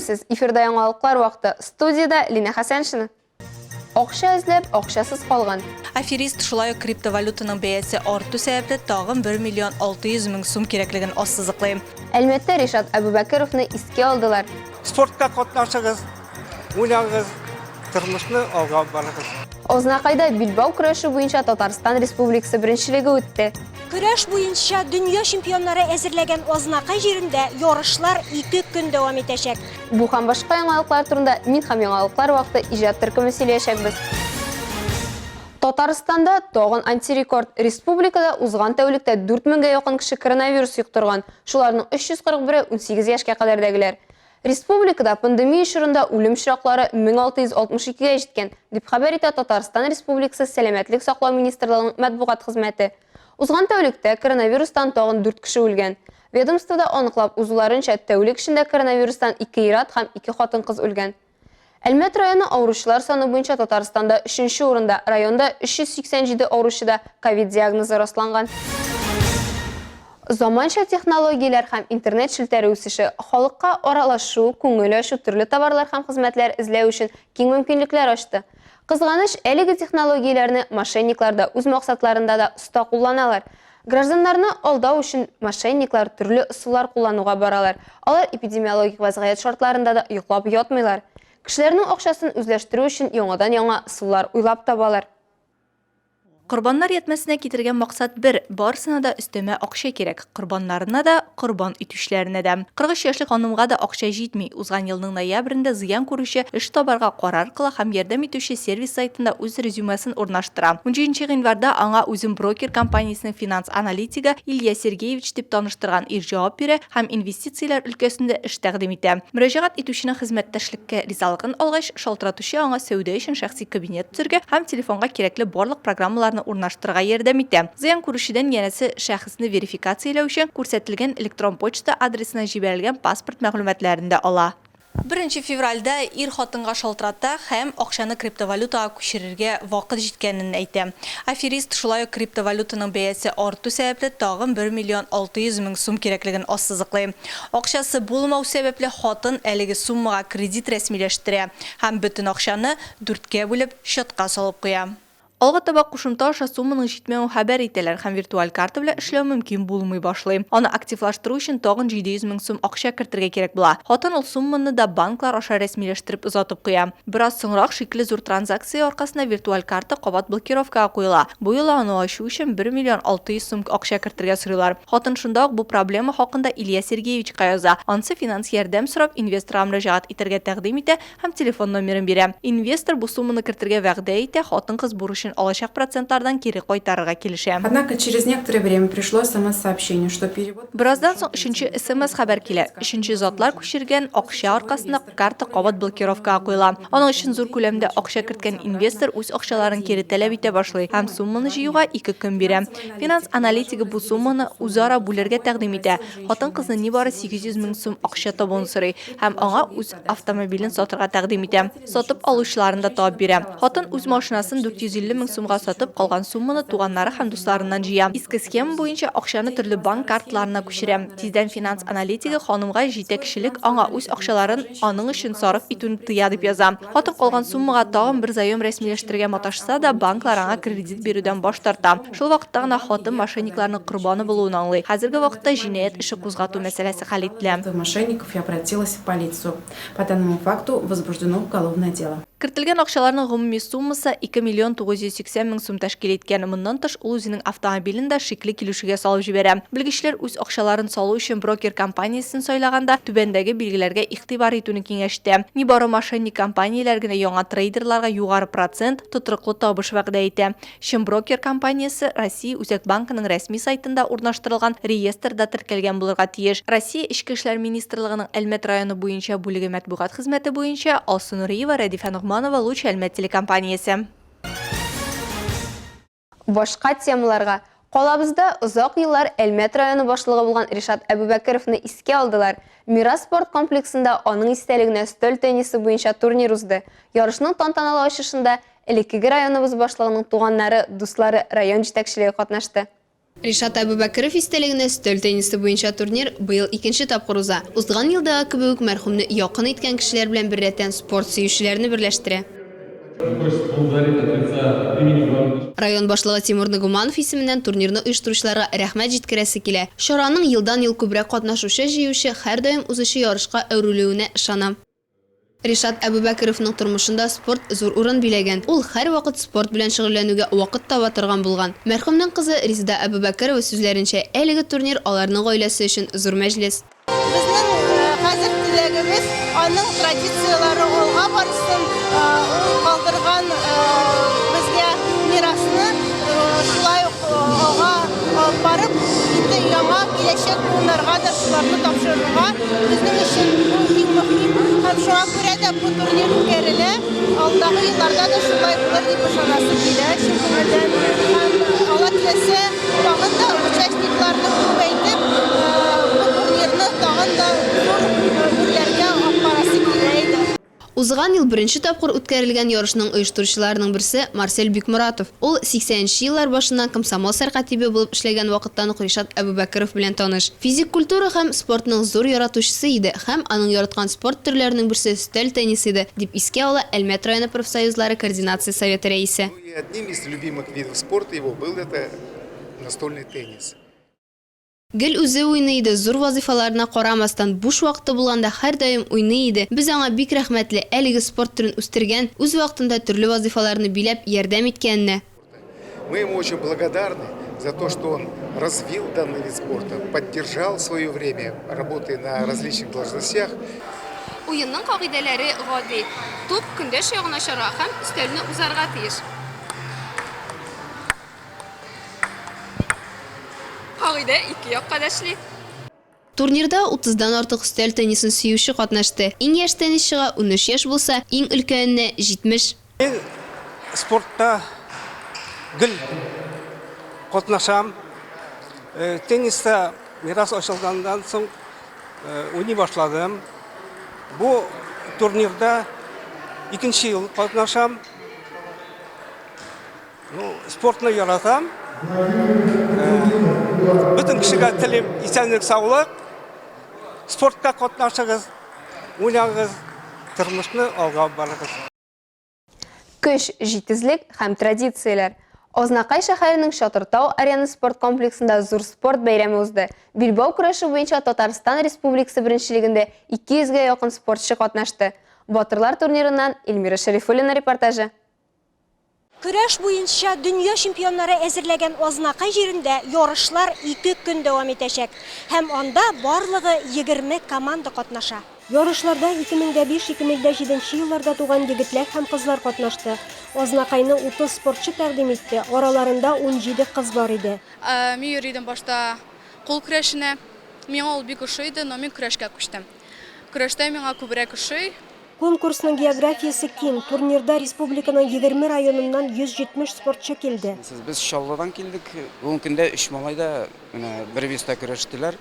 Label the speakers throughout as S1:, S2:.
S1: Исәнмесез, эфирда яңалыклар вакыты. Студиядә Лина Хәсәншина. Акча эзләп, акчасыз калган.
S2: Аферист шулай ук криптовалютаның бәясе арту сәбәпле тагын 1 миллион 600 мең сум кирәклеген ассызыклый.
S1: Әлмәттә Ришат Әбүбәкеровны искә алдылар.
S3: Спортта катнашыгыз, уйнагыз, тормышны алга алып барыгыз.
S1: Азнакайда билбау көрәше буенча Татарстан Республикасы беренчелеге үтте.
S4: Көрәш буенча дөнья чемпионнары әзерләгән Азнакай җирендә ярышлар ике көн дәвам итәчәк.
S1: Бу һәм башка яңалыклар турында мин һәм яңалыклар вакыты иҗат төркеме сөйләячәкбез. Татарстанда тагын антирекорд. Республикада узган тәүлектә 4 меңгә якын кеше коронавирус йоктырган. Шуларның 341-е 18 яшькә кадәрдәгеләр. Республикада пандемия чорында үлем очраклары 1662 гә җиткән, дип хәбәр итә Татарстан Республикасы Сәламәтлек саклау министрлыгының матбугат хезмәте. Узган тәүлектә коронавирустан тагын дүрт кеше үлгән. Ведомствода аныклап узуларынча, тәүлек эчендә коронавирустан ике ир-ат һәм ике хатын-кыз үлгән. Әлмәт районы авыручылар саны буенча Татарстанда өченче урында, районда 387 авыручыда ковид диагнозы расланган. Заманча технологияләр һәм интернет челтәре үсеше халыкка аралашу, күңел ачу, төрле товарлар һәм хезмәтләр эзләү өчен киң мөмкинлекләр ачты. Кызганыч, әлеге технологияләрне мошенниклар да үз максатларында да оста кулланалар. Гражданнарны алдау өчен мошенниклар төрле ысуллар куллануга баралар. Алар эпидемиологик вәзгыять шартларында да йоклап ятмыйлар. Кешеләрнең акчасын үзләштерү өчен яңадан-яңа ысуллар уйлап табалар.
S2: Корбаннар ятьмәсенә китергән максат бер, барысына да өстәмә акча кирәк, корбаннарына да, корбан итүчеләренә дә. 43 яшьлек ханымга да акча җитми. Узган елның ноябрендә зыян күрүче эш табарга карар кыла һәм ярдәм итүче сервис сайтында үз резюмесын урнаштыра. Унҗиденче гыйнварда аңа үзен брокер компаниясенең финанс аналитигы Илья Сергеевич дип таныштырган ир җавап бирә һәм инвестицияләр өлкәсендә эш тәкъдим итә. Мөрәҗәгать итүченең хезмәттәшлеккә ризалыгын алгач, шалтыратучы аңа сәүдә өчен шәхси кабинет төзергә һәм телефонга кирәкле барлык программаларны урнаштырырга ярдәм итә. Зыян күрүчедән янәсе шәхесне верификацияләү өчен күрсәтелгән электрон почта адресына җибәрелгән паспорт мәгълүматларын да ала. Беренче февральдә ир хатынга шалтырата һәм акчаны криптовалютага күчерергә вакыт җиткәнен әйтә. Аферист шулай ук криптовалютаның бәясе арту сәбәпле тагын бер миллион 600 мең сум кирәклеген ассызыклый. Акчасы булмау сәбәпле хатын әлеге суммага кредит рәсмиләштерә һәм бөтен акчаны дүрткә бүлеп, счетка салып куя. Алга таба кушымта аша сумманың җитмәвен хәбәр итәләр һәм виртуаль карта белән эшләү мөмкин булмый башлый. Аны активлаштыру өчен тагын 700 мең сум акча кертергә кирәк була. Хатын ул сумманы да банклар аша рәсмиләштереп озатып куя. Бераз соңрак шикле зур транзакция аркасында виртуаль карта кабат блокировкага куела. Бу юлы аны ачу өчен 1 миллион 600 сум акча кертергә сорыйлар. Хатын шунда ук бу проблема хакында Илья Сергеевичка яза. Анысы финанс ярдәм сорап инвесторга мөрәҗәгать итәргә тәкъдим итә һәм телефон номерын бирә. Инвестор бу сумманы кертергә вәгъдә итә, хатын-кыз бурычын алачак процентлардан кире кайтарырга килешә.
S5: Однако через некоторое время пришло смс-сообщение, что перевод.
S2: Бераздан соң өченче смс-хәбәр килә. Өченче затлар күчергән акча аркасында карта кабат блокировкага куела. Аның өчен зур күләмдә акча керткән инвестор үз акчаларын кире таләп итә башлый һәм сумманы җыюга ике көн бирә. Финанс аналитигы бу сумманы үзара бүләргә тәкъдим итә. Хатын-кызны нибары 800 мең сум акча табуын сорый һәм аңа үз автомобилен сатырга тәкъдим итә. Сатып алучыларын да табып бирә. Хатын үз машинасын 450 мең сумга сатып, калган сумманы туганнары һәм дусларыннан җыя. Иске схема буенча акчаны төрле банк карталарына күчерә. Тиздән финанс аналитигы ханымга җитәкчелек аңа үз акчаларын аның өчен сарыф итүне тыя дип яза. Хатын калган суммага тагын бер заем рәсмиләштерергә маташса да, банклар аңа кредит бирүдән баш тарта. Шул вакытта гына хатын мошенникларның корбаны булуын аңлый. Хәзерге вакытта җинаять эше кузгату мәсьәләсе хәл ителә.
S5: Мошенников и обратилась в полицию. По данному факту возбуждено уголовное дело.
S2: Кертелгән акчаларның гомуми суммасы 2 миллион 980 мең сум тәшкил иткән. Моннан тыш, ул үзенең автомобилен дә шикле килүчегә салып җибәрә. Белгечләр үз акчаларын салу өчен брокер компаниясен сайлаганда түбәндәге билгеләргә игътибар итүне киңәш итә. Нибары мошенник компанияләр генә яңа трейдерларга югары процент, тотрыклы табыш вәгъдә итә. Чын брокер компаниясе Россия Үзәк банкының рәсми сайтында урнаштырылган реестрда теркәлгән булырга тиеш. Россия Эчке эшләр министрлыгының Әлмәт районы буенча бүлеге матбугат хезмәте буенча, Алсу Нуриева, Рәдифә Ногманова, Луч Әлмәт телекомпаниясе.
S1: Башка темаларга. Калабызда озак еллар Әлмәт районы башлыгы булган Ришат Әбүбәкеровны искә алдылар. Мирас спорт комплексында аның истәлегенә өстәл теннисы буенча турнир узды. Ярышның тантаналы ачышында Элеккеге районыбыз башлыгының туганнары, дуслары, район җитәкчелеге катнашты. Ришат Әбүбәкеров истәлегенә өстәл теннисы буенча турнир быел икенче тапкыр уза. Узган елдагы кебек үк мәрхүмне якын иткән кешеләр белән беррәттән спорт сөючеләрне берләштерә. Район башлыгы Тимур Нагуманов исеменнән турнирны оештыручыларга рәхмәт җиткерәсе килә. Чараның елдан-ел күбрәк катнашучы җыючы, һәрдаим узучы ярышка әверелүенә ышанам. Ришат Әбүбәкеровның тормышында спорт зур урын биләгән. Ул һәрвакыт спорт белән шөгыльләнүгә вакыт таба торган булган. Мәрхүмнең кызы Резеда Әбүбәкерова сүзләренчә, әлеге турнир аларның гаиләсе өчен зур мәҗлес.
S6: Безнең хәзер теләгебез, аның традицияләре алга барсын, ул калдырган безгә мирасны шулай ук алга алып барып, инде яңа киләчәк буыннарга да шуларны тапшырырга безнең өчен бу иң мөһим. Һәм шуңа күрә дә бу турнир үткәрелә. Алдагы елларда да шулай булыр дип ышанасы килә чын күңелдән. Һәм Алла теләсә, Тагын да участникларны күбәйтеп, бу турнирны тагын да зур үрләргә алып барасы килә иде.
S1: Узган ел беренче тапкыр үткәрелгән ярышның оештыручыларының берсе, Марсель Бикморатов. Ул 80 нче еллар башыннан комсомол сәркатибе булып эшләгән вакыттан ук Ришат Әбүбәкеров белән таныш. Физик культура һәм спортның зур яратучысы иде һәм аның яраткан спорт төрләренең берсе өстәл теннисы иде, дип искә ала Әлмәт районы профсоюзлары координация советы рәисе.
S7: И одним из любимых видов спорта его был это настольный теннис.
S1: Гел үзе уйный иде, зур вазыйфаларына карамастан, буш вакыты булганда һәрдаим уйный иде. Без аңа бик рәхмәтле, әлеге спорт төрен үстергән, үз вакытында төрле вазыйфаларны биләп, ярдәм иткәненә.
S7: Мы ему очень благодарны за то, что он развил данный вид спорта, поддержал в свое время, работая на различных должностях.
S1: Уенның кагыйдәләре гади, туп көндәш ягына очарга һәм өстәлне узарга тиеш. Кагыйдә ике якка да эшли. Турнирда утыздан артык өстәл теннисын сөюче катнашты. Иң яшь теннисчыга 13 яшь булса, иң өлкәненә, 70.
S3: Мин спортта гел катнашам. Тенниста Мирас ачылганнан соң уйный башладым. Бу турнирда икенче ел катнашам. Ну, спортны яратам. Бөтен кешегә телим исәнлек, саулык. Спортка катнашыгыз, уйнагыз, тормышны алга барыгыз.
S1: Көч, җитезлек һәм традицияләр. Азнакай шәһәренең Чатыртау Арена спорт комплексында зур спорт бәйрәме узды. Билбау көрәше буенча Татарстан Республикасы беренчелегендә 200 гә якын спортчы катнашты. Батырлар турнирыннан Эльмира Шәрифуллина репортажы.
S4: Көрәш буенча дөнья чемпионнары әзерләгән Азнакай җирендә ярышлар ике көн дәвам итәчәк һәм анда барлыгы 20 команда катнаша. Ярышларда 2005, 2007 елларда туган егетләр һәм кызлар катнашты. Азнакайны 30 спортчы тәкъдим итте, араларында 17 кыз бар иде.
S8: Мин йөри идем башта кул көрәшенә. Миңа ул бик ошый иде, но мин көрәшкә күчтем. Көрәштә миңа күбрәк ошый.
S4: Конкурсның географиясе киң, турнирда республиканың 20 районыннан 170 спортчы килде.
S9: Без Чаллыдан килдек. Бүгенге көндә өч малай да менә бер веста көрәштеләр.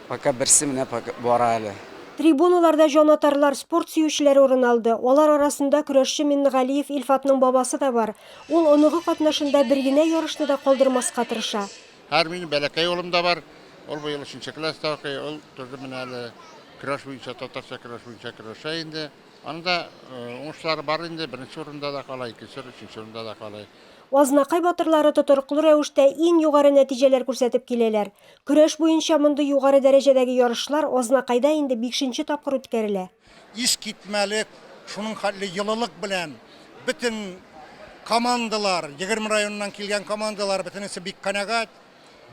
S9: Пока берсе менә бара әле.
S4: Трибуналарда җанатарлар, спорт сөючеләр урын алды. Алар арасында көрәшче Миннегалиев Илфатның бабасы да бар. Ул оныгы катнашында бер генә ярышны да калдырмаска тырыша.
S10: Хәзер минем бәләкәй улым да бар. Ул быел өченче класста укый. Ул тоже менә әле көрәш буенча, татарча көрәш буенча көрәшә инде. Аның да уңышлары бар инде, беренче урында да кала, икенче, өченче урында да кала.
S4: Азнакай батырлары тотрыклы рәвештә иң югары нәтиҗәләр күрсәтеп киләләр. Көрәш буенча мондый югары дәрәҗәдәге ярышлар Азнакайда инде бишенче тапкыр үткәрелә.
S11: Искитмәле шуның хәтле йылылык белән бөтен командалар, 20 районнан килгән командалар бөтенесе бик канәгать.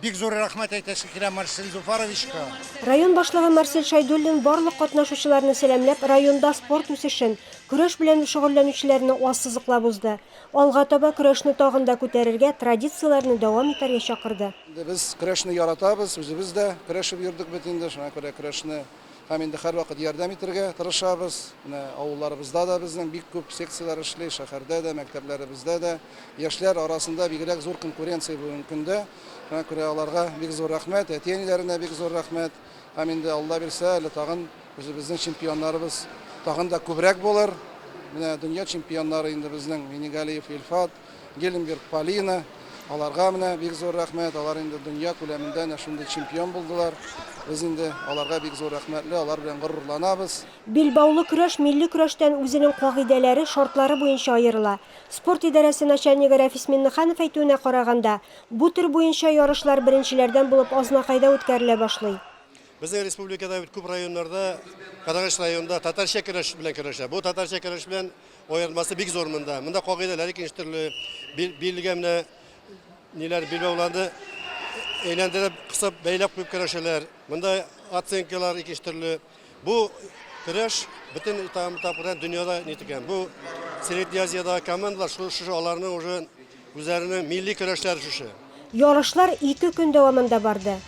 S11: Бик зур рәхмәт әйтәсе килә Марсель Зуфаровичка.
S4: Район башлыгы Марсель Шәйдуллин барлык катнашучыларны сәламләп, районда спорт үсешен, көрәш белән шөгыльләнүчеләрне ассызыклап узды. Алга таба көрәшне тагын да күтәрергә, традицияләрне дәвам итәргә чакырды.
S12: Инде без көрәшне яратабыз, үзебез дә көрәшеп йөрдек бит инде, шуңа күрә көрәшне Һәм инде һәрвакыт ярдәм итергә тырышабыз. Менә авылларыбызда да безнең бик күп секцияләр эшли, шәһәрдә дә, мәктәпләребездә дә. Яшьләр арасында бигрәк зур конкуренция бүгенге көндә. Шуңа күрә аларга бик зур рәхмәт, әти-әниләренә бик зур рәхмәт. Һәм инде Алла бирсә, әле тагын үзебезнең чемпионнарыбыз тагын да күбрәк булыр. Менә дөнья чемпионнары инде безнең Минигалиев Илфат, Гелленберг Полина. Аларга менә бик зур рәхмәт, алар инде дөнья күләмендә әнә шундый чемпион булдылар. Без инде аларга бик зур рәхмәтле, алар белән горурланабыз.
S4: Билбаулы көрәш милли көрәштән үзенең кагыйдәләре, шартлары буенча аерыла. Спорт идарәсе начальнигы Рәфис Миннеханов әйтүенә караганда, бу төр буенча ярышлар беренчеләрдән булып Азнакайда үткәрелә башлый.
S13: Безнең республикада бит күп районнарда, Карагач районында татарча көрәш белән көрәшә. Бу татарча көрәш белән аермасы бик зур монда. Монда кагыйдәләр икенче төрле. Билгә менә ниләр билбауларны әйләндереп, кысып, бәйләп куеп көрәшәләр. Монда оценкалар икенче төрле. Бу көрәш бөтен тапкырдан дөньяда ни икән. Бу Средний Азиядагы командалар шушы аларның уже үзләренең милли көрәшләре шушы.
S4: Ярышлар ике көн дәвамында барды.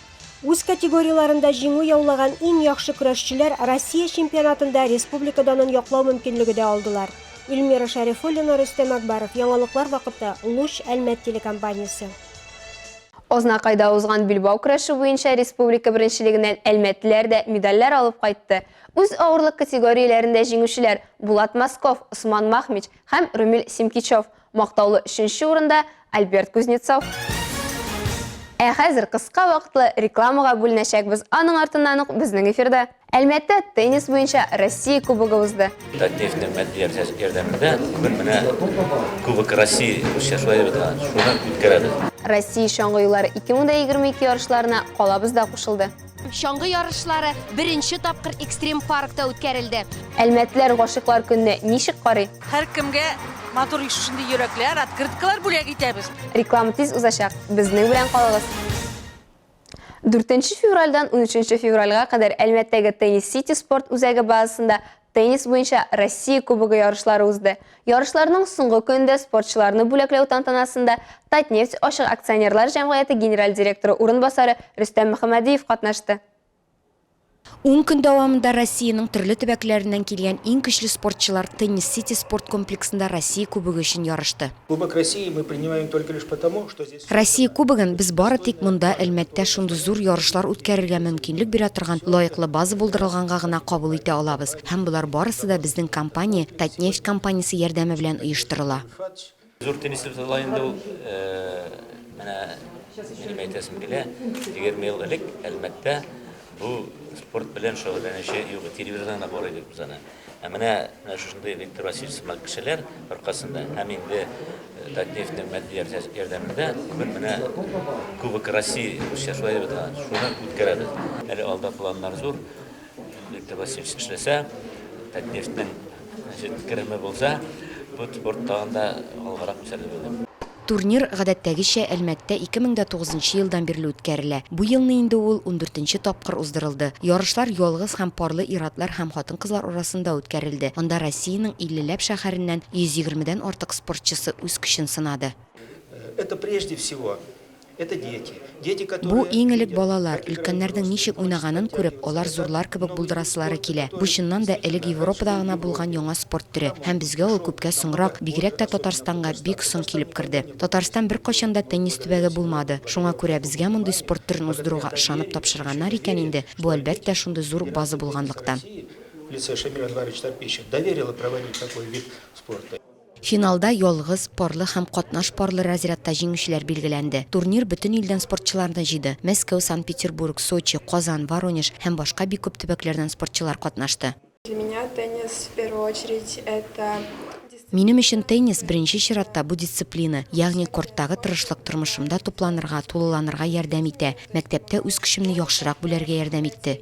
S4: Үз категорияләрендә җиңү яулаган иң яхшы көрәшчеләр Россия чемпионатында республика данын яклау мөмкинлеге дә алдылар. Эльмира Шәрифуллина, Рөстәм Акбаров, Яңалыклар вакыты, Луч, Әлмәт телекомпаниясе.
S1: Азнакайда узган билбау көрәше буенча республика беренчелегеннән әлмәтлеләр дә медальләр алып кайтты. Үз авырлык категорияләрендә җиңүчеләр, Булат Москов, Осман Махмич һәм Румил Симкичев. Мактаулы өченче урында, Альберт Кузнецов. Ә хәзер кыска вакытлы рекламага бүленәчәкбез, аның артыннан ук безнең эфирда. Әлмәттә теннис буенча Россия кубогы узды.
S14: Татнефтьнең матди ярдәмендә бүген менә Кубок России, русча шулай дип атала, шуны үткәрәбез.
S1: Россия чаңгы юллары 2022 ярышларына калабыз да кушылды.
S15: Чаңгы ярышлары беренче тапкыр экстрим-паркта үткәрелде.
S1: Әлмәтлеләр Гашыйклар көненә ничек карый?
S16: Һәркемгә матур шушындый йөрәкләр, открыткалар бүләк итәбез.
S1: Реклама тиз узачак, безнең белән калыгыз. Дүртенче февральдән унөченче февральгә кадәр Әлмәттәге Теннис Сити спорт үзәге базасында теннис буенча Россия Кубогы ярышлары узды. Ярышларның соңгы көнендә спортчыларны бүләкләү тантанасында Татнефть ачык акционерлар җәмгыяте генераль директоры урынбасары Рөстәм Мөхәммәдиев катнашты.
S17: Ун көн дәвамында Россиянең төрле төбәкләреннән килгән иң көчле спортчылар Теннис-Сити спорт комплексында Россия Кубогы өчен ярышты.
S18: Кубок России мы принимаем только лишь потому, что здесь.
S17: Россия Кубогын без бары тик монда, Әлмәттә шундый зур ярышлар үткәрергә мөмкинлек бирә торган лаеклы база булдырылганга гына кабул итә алабыз. Һәм болар барысы да безнең компания, Татнефть компаниясе ярдәме белән оештырыла.
S14: Зур теннис дип атала инде ул. Менә минем әйтәсем килә, 20 ел элек Әлмәттә бу спорт белән шөгыльләнүче юк, телевизордан гына карый идек без аны. Ә менә менә шушындый Виктор Васильевич сыман кешеләр аркасында һәм инде Татнефтьнең матди ярдәмендә бүген менә Кубок России, русча шулай дип атала, шуны үткәрәбез. Әле алда планнар зур. Виктор Васильевич эшләсә, Татнефтьнең кереме булса, бу спорт тагын да алгарак үсәр дип уйлыйм.
S17: Турнир, гадәттәгечә, Әлмәттә 2009 нчы елдан бирле үткәрелә. Бу елны инде ул ундүртенче тапкыр уздырылды. Ярышлар ялгыз һәм парлы ир-атлар һәм хатын-кызлар арасында үткәрелде, анда Россиянең иллеләп шәһәреннән 120 дән артык спортчысы үз көчен сынады.
S18: Это прежде всего
S17: Бу, иң элек балалар, өлкәннәрнең ничек уйнаганын күреп, алар зурлар кебек булдырасылары килә. Бу чыннан да элек Европада гына булган яңа спорт төре, һәм безгә ул күпкә соңрак, бигрәк тә Татарстанга бик соң килеп керде. Татарстан беркайчан да теннис төбәге булмады, шуңа күрә безгә мондый спорт төрен уздыруга ышанып тапшырганнар икән инде, бу, әлбәттә, шундый зур база булганлыктан. Финалда ялгыз, парлы һәм катнаш парлы разрядта җиңүчеләр билгеләнде. Турнир бөтен илдән спортчыларны җыйды. Мәскәү, Санкт-Петербург, Сочи, Казан, Воронеж һәм башка бик күп төбәкләрдән спортчылар катнашты.
S19: Для меня теннис, в первую очередь, это
S17: Минем өчен теннис, беренче чиратта, бу дисциплина, ягъни корттагы тырышлык тормышымда тупланырга, тулыланырга ярдәм итә, мәктәптә үз көчемне яхшырак бүләргә ярдәм итте.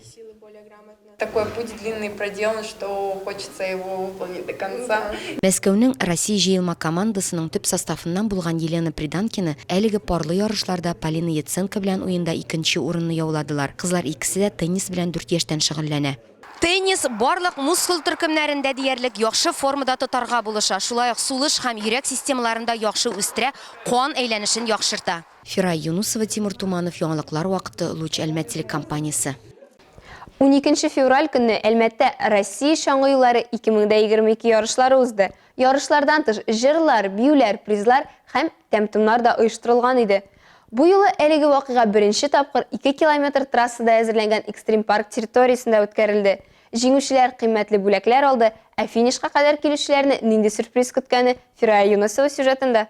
S19: Такой путь длинный проделан, что хочется его выполнить до конца.
S17: Мәскәүнең Россия җыелма командасының төп составыннан булган Елена Приданкина әлеге парлы ярышларда Полина Яценко белән уенда икенче урынны яуладылар. Кызлар икесе дә теннис белән дүрт яшьтән шөгыльләнә.
S15: Теннис барлык мускул төркемнәрен дә диярлек яхшы формада тотарга булыша, шулай ук сулыш һәм йөрәк системаларын да яхшы үстерә, кан әйләнешен яхшырта.
S17: Фирая Юнусова, Тимур Туманов, Яңалыклар вакыты, Луч Әлмәт телекомпаниясе.
S1: Уникенче февраль көнне Әлмәттә Россия чаңгы юллары 2022 ярышлары узды. Ярышлардан тыш, җырлар, биюләр, призлар һәм тәм-томнар да оештырылган иде. Бу юлы әлеге вакыйга беренче тапкыр 2 километр трассада әзерләнгән экстрим-парк территориясендә үткәрелде. Җиңүчеләр кыйммәтле бүләкләр алды, ә финишка кадәр килүчеләрне нинди сюрприз көткәне Фирая Юнысова сюжетында.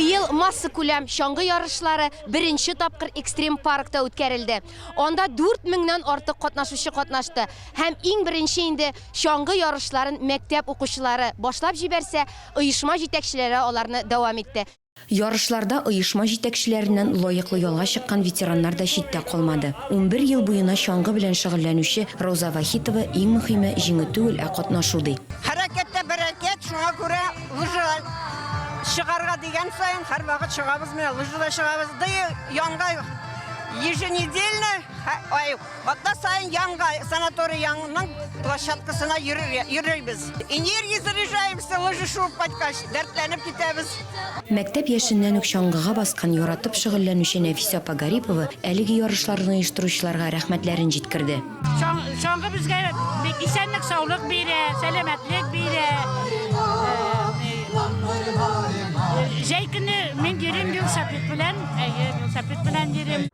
S15: Быел массакүләм чаңгы ярышлары беренче тапкыр экстрим паркта үткәрелде. Анда 4 меңнән артык катнашучы катнашты. Һәм иң беренче инде чаңгы ярышларын мәктәп укучылары башлап җибәрсә, оешма җитәкчеләре аларны дәвам итте.
S17: Ярышларда оешма җитәкчеләреннән лаеклы ялга чыккан ветераннар да читтә калмады. 11 ел буена чаңгы белән шөгыльләнүче Рауза Вахитова иң мөхиме җиңү түгел, ә катнашу ди.
S20: Хәрәкәттә бәрәкәт, шуңа күрә лыжага чыгарга дигән саен һәрвакыт чыгабыз, менә лыжада чыгабыз. Да и янга еженедельно, ай, Атна саен янга, санаторий янының площадкасына йөрибез. Энергия заряжаемся, лыжи шуып кайткач, дәртләнеп китәбез.
S17: Мәктәп яшеннән үк чаңгыга баскан, яратып шөгыльләнүче Нәфисә апа Гарипова әлеге ярышларны оештыручыларга рәхмәтләрен җиткерде.
S16: Чаңгы безгә бик исәнлек-саулык бирә, сәламәтлек бирә. Җәй көне мин йөрим велосипед белән, әйе, велосипед белән йөрим.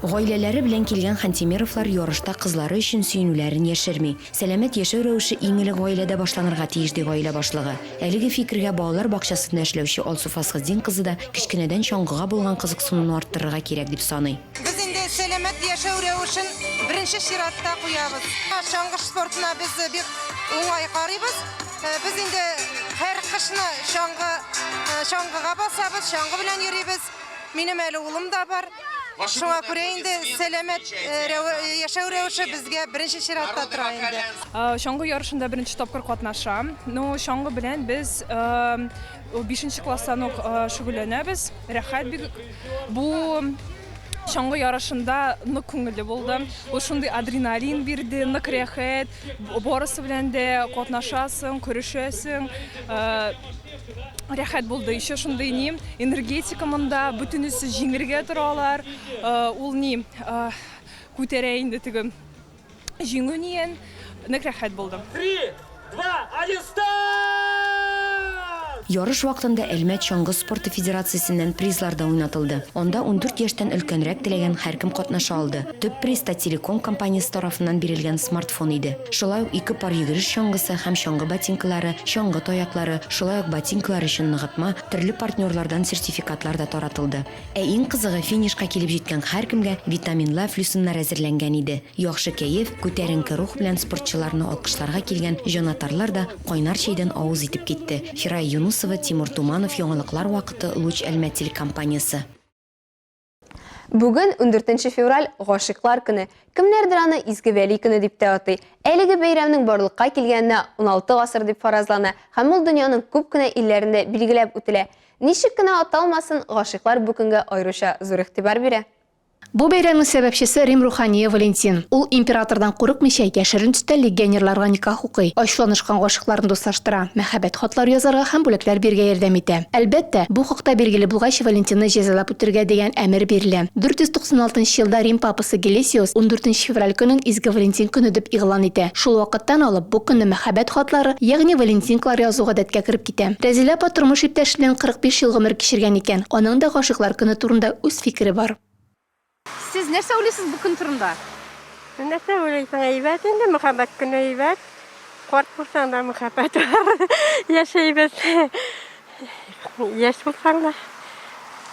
S17: Гаиләләре белән килгән Хантимировлар ярышта кызлары өчен сөенүләрен яшерми. Сәламәт яшәү рәвеше иң элек гаиләдә башланырга тиеш, ди гаилә башлыгы. Әлеге фикергә балалар бакчасында эшләүче Алсу Фасхетдин кызы да кечкенәдән чаңгыга булган кызыксынуны арттырырга кирәк дип саный.
S6: Без инде сәламәт яшәү рәвешен беренче чиратта куябыз. Чаңгы спортына без бик уңай карыйбыз. Без инде һәр кышны чаңгы, чаңгыга басабыз, чаңгы белән йөрибез. Минем әле улым да бар. Шуңа күрә инде сәламәт яшәү рәвеше безгә беренче чиратта тора инде.
S21: Чаңгы ярышында беренче тапкыр катнашам. Ну, чаңгы белән без бишенче класстан ук шөгыльләнәбез. Рәхәт бик. Бу чаңгы ярышында нык күңелле булды. Ул шундый адреналин бирде, нык рәхәт. Барысы белән дә катнашасың, көрәшәсең. Рәхәт булды. Еще шундый ни, энергетика монда, бөтенесе җиңергә торалар. Ул ни, күтәрә инде теге җиңү ниен. Нык рәхәт булды.
S22: Три, два, один, старт!
S17: Ярыш вакытында Әлмәт чаңгы спорты федерациясеннән призлар да уйнатылды. Анда 14 яшьтән өлкәнрәк теләгән һәркем катнаша алды. Төп приз Таттелеком компаниясе тарафыннан бирелгән смартфон иде. Шулай ук ике пар йөгереш чаңгысы һәм чаңгы ботинкалары, чаңгы таяклары, шулай ук ботинкалар өчен ныгытма, төрле партнерлардан сертификатлар да таратылды. Ә иң кызыгы, финишка килеп җиткән һәркемгә витаминлы әфлисуннар әзерләнгән иде. Яхшы кәеф, күтәренке рух белән спортчыларны алкышларга килгән җанатарлар да кайнар чәйдән авыз итеп китте. Фирая Юнысова, Тимур Туманов, Яңалыклар вакыты, Луч Әлмәт телекомпаниясе.
S1: Бүген, 14 февраль, Гашыйклар көне. Кемнәрдер аны Изге Вәли көне дип тә атый. Әлеге бәйрәмнең барлыкка килгәненә 16 гасыр дип фаразлана һәм ул дөньяның күп кенә илләрендә билгеләп үтелә. Ничек кенә аталмасын, гашыйклар бу көнгә аеруча зур игътибар бирә.
S23: Бу бәйрәмнең сәбәпчесе Рим рухание Валентин. Ул императордан курыкмыйча, яшерен төстә легионерларга никах укый, ачуланышкан гашыйкларны дуслаштыра, мәхәббәт хатлары язарга һәм бүләкләр бирергә ярдәм итә. Әлбәттә, бу хакта билгеле булгач, Валентинны җәзалап үтерергә дигән әмер бирелә. 496 нчы елда Рим папасы Гелесиус ундүртенче февраль көнен Изге Валентин көне дип игълан итә. Шул вакыттан алып, бу көнне мәхәббәт хатлары, ягъни валентинкалар язу гадәткә кереп китә. Рәзилә апа тормыш иптәше белән 45 ел гомер кичергән икән. Аның да Гашыйклар көне турында үз фикере бар.
S24: Сез нәрсә уйлыйсыз бу көн турында?
S25: Нәрсә уйлыйсың, әйбәт инде, мөхәббәт көне әйбәт. Карт булсаң да мөхәббәт бар. Яшәйбез. Яшь булсаң да.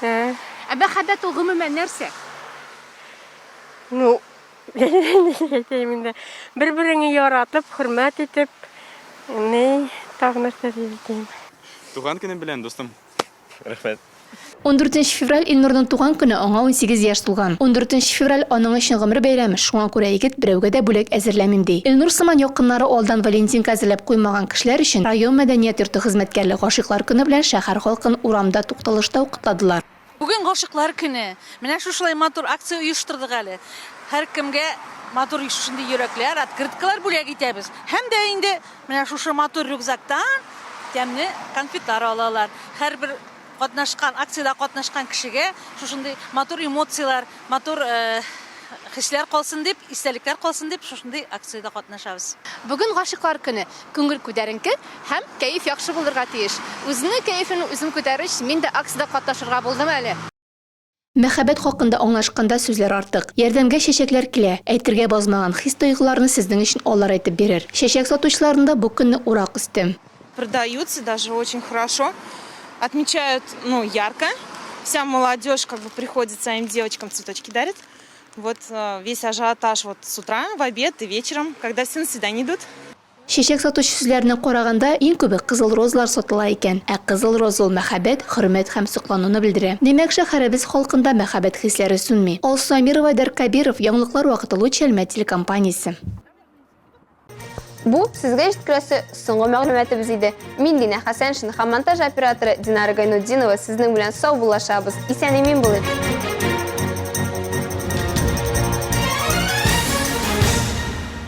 S24: Ә мәхәббәт ул гомумән нәрсә?
S25: Ну, ничек әйтәем инде. Бер-береңне яратып, хөрмәт итеп, ни, тагы нәрсә дип әйтәем.
S26: Туган көнең белән, дустым. Рәхмәт.
S23: Ундүртенче февраль Илнурның туган көне, аңа 18 яшь тулган. Ундүртенче февраль аның өчен гомер бәйрәме, шуңа күрә егет берәүгә дә бүләк әзерләмим ди. Илнур сыман якыннары алдан валентинка әзерләп куймаган кешеләр өчен район мәдәният йорты хезмәткәрле Гашыйклар көне белән шәһәр халкын урамда тукталышта ук котладылар.
S16: Бүген Гашыйклар көне. Менә шушылай матур акция оештырдык әле. Һәркемгә матур шушындый йөрәкләр, открыткалар бүләк итәбез. Һәм дә инде Менә шушы матур рюкзактан тәмле конфетлар алалар. Һәрбер катнашкан, акциядә катнашкан кешегә шушындый матур эмоцияләр, матур хисләр калсын дип, истәлекләр калсын дип, шушындый акциядә катнашабыз.
S24: Бүген Гашыйклар көне. Күңел күтәренке һәм кәеф яхшы булырга тиеш. Үземнең кәефемне үзем күтәрер өчен мин дә акциядә катнашырга булдым әле.
S23: Мәхәббәт хакында аңлашканда сүзләр артык. Ярдәмгә чәчәкләр килә. Әйтергә базмаган хис-тойгыларны сезнең өчен алар әйтеп бирер. Чәчәк сатучыларның да бу көнне урак өсте.
S27: Продаются даже очень хорошо.
S2: Отмечают, ну, ярко. Вся молодежь как бы приходит своим девочкам цветочки дарит. Вот э, весь ажиотаж вот с утра, в обед и вечером, когда все на свидание идут.
S23: Чәчәк сатучы сүзләренә караганда, иң күбе кызыл розалар сатыла икән. Ә кызыл роза ул мәхәббәт, хөрмәт һәм соклануны белдерә. Димәк, шәһәребез халкында мәхәббәт хисләре сүнми. Алсу Әмирова, Айдар Кәбиров, Яңалыклар вакыты Луч Әлмәт телекомпаниясе.
S1: Бу сезгә җиткерәсе соңгы мәгълүматыбыз иде. Мин Динә Хәсәншин һәм монтаж операторы Динара Гайнутдинова сезнең белән саубуллашабыз. Исән-имин булыйк.